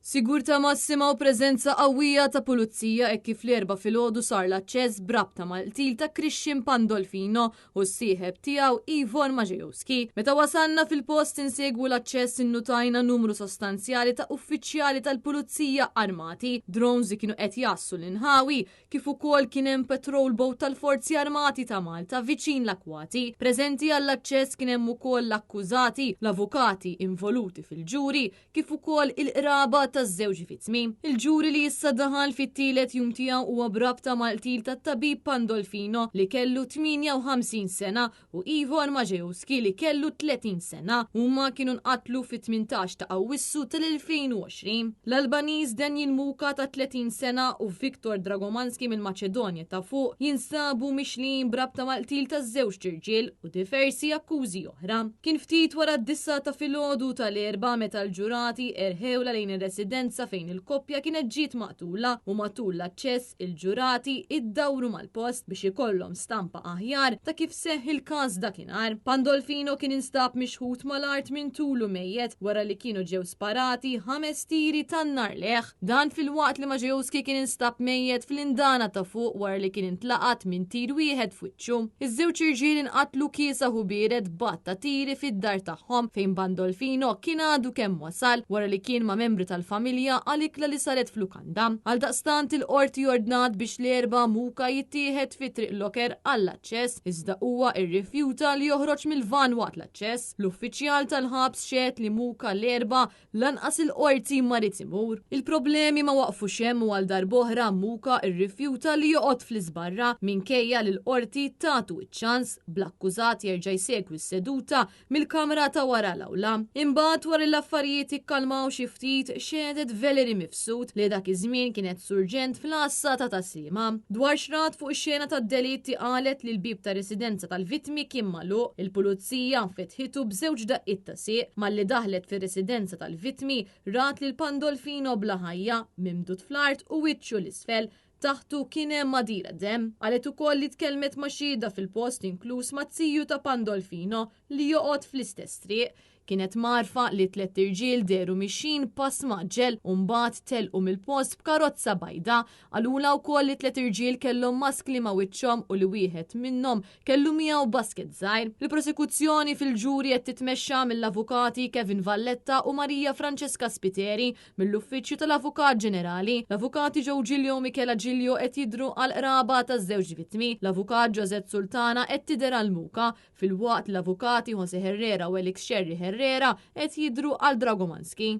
Sigurtà massima u preżenza qawwija ta' pulizija hekk kif l-Erbgħa filgħodu sar l-aċċess b'rabta mal-qtil ta' Christian Pandolfino u s-sieħeb tiegħu Ivor Mażejewski. Meta wasalna fil-post insegwu l-aċċess innutajna numru sostanzjali ta' uffiċjali tal-pulizija armati, drones li kienu qed jgħassu l-inħawi, kif ukoll kien hemm patrol boat tal-Forzi Armati ta' Malta viċin l-akkwati. Preżenti għall-aċċess kien hemm ukoll l-akkużati, l-avukati involuti fil-ġuri, kif ukoll il-qraba taż-żewġ vittmi. Il-ġuri li issa daħal fit-tielet jum tiegħu huwa b'rabta mal-qtil tat-tabib Pandolfino li kellu 58 sena u Ivor Mażejewski li kellu 30 sena. Huma kienu nqatlu fit-18 ta' Awwissu tal-2020. L-Albaniż Daniel Muka ta' 30 sena u Viktor Dragomanski mill-Maċedonja ta' Fuq jinsabu mixlijin b'rabta mal-qtil taż-żewġt irġiel u diversi akkużi oħra. Kien ftit wara d-disgħa ta' filgħodu tal-Erbgħa meta l-ġurati erħewlha lejn ir-residenza fejn il-koppja kienet ġiet maqtula u matul l-aċċess Il-ġurati iddawru mal-post biex ikollhom stampa aħjar ta' kif seħħ il-każ dakinhar. Pandolfino kien instab mixħut mal-art minn tulu mejjet wara li kienu ġew sparati ħames tiri tan-nar lejh. Dan filwaqt li Majewski kien instab mejjet fl-indana ta' fuq wara li kien intlaqat minn tir wieħed f'wiċċu. Iż-żewġ irġiel inqatlu kiesaħ u biered b'għadd ta' tiri fid-dar tagħhom fejn Pandolfino kien għadu kemm wasal wara li kien ma' membri tal-familja għal ikla li saret f'lukanda. Lukanda. Għaldaqstant il-Qorti ordnat biex l-Erbgħa Muka jittieħed fi Triq Locker għall-aċċess, iżda huwa rrifjuta li joħroġ mill-vann waqt l-aċċess. L-uffiċjal tal-ħabs xehed li Muka l-Erbgħa lanqas il-Qorti ma ried imur. Il-problemi ma waqfux hemm u għal darb'oħra Muka rrifjuta li joqgħod fl-iżbarra minkejja li l-Qorti tatu ċ-ċans bl-akkużat jerġa' jsegwi s-seduta mill-kamra ta' wara l-awla. Imbagħad wara li l-affarijiet ikkalmaw xi ftit, xehdet Valerie Mifsud li dak iż-żmien kienet surġent fl-għassa ta' Tas-Sliema. Dwar x'rat fuq ix-xena tad-delitti qalet li l-bieb tar-residenza tal-vittmi kien magħluq, il-pulizija fetħitu b'żewġ daqqiet ta' sieq. Malli daħlet fir-residenza tal-vittmi, rat lil Pandolfino bla ħajja, mimdud fl-art u wiċċu 'l isfel, Taħtu kien hemm għadira demm. Qalet ukoll li tkellmet ma' xhieda fil-post inkluż mat-ziju ta' Pandolfino li joqgħod fl-istess triq. Kienet mgħarrfa li tlett irġiel dehru mixjin b'pass mgħaġġel u mbagħad telqu mill-post b'karozza bajda. Qalulha wkoll li tlett irġiel kellhom maskli ma' wiċċhom u li wieħed minnhom kellu miegħu basket żgħir. Il-prosekuzzjoni fil-ġuri qed titmexxa mill-avukati Kevin Valletta u Maria Francesca Spiteri Mill-Uffiċċju tal-Avukat Ġenerali, l-Avukati Joe Giglio u Michela Giglio qed jidhru għall-qraba taż-żewġ vittmi, l-Avukat Josette Sultana qed tidher għal Muka, filwaqt li l-Avukati Jose Herrera u Alex Scerri Herrera qed jidhru għal Dragomanski.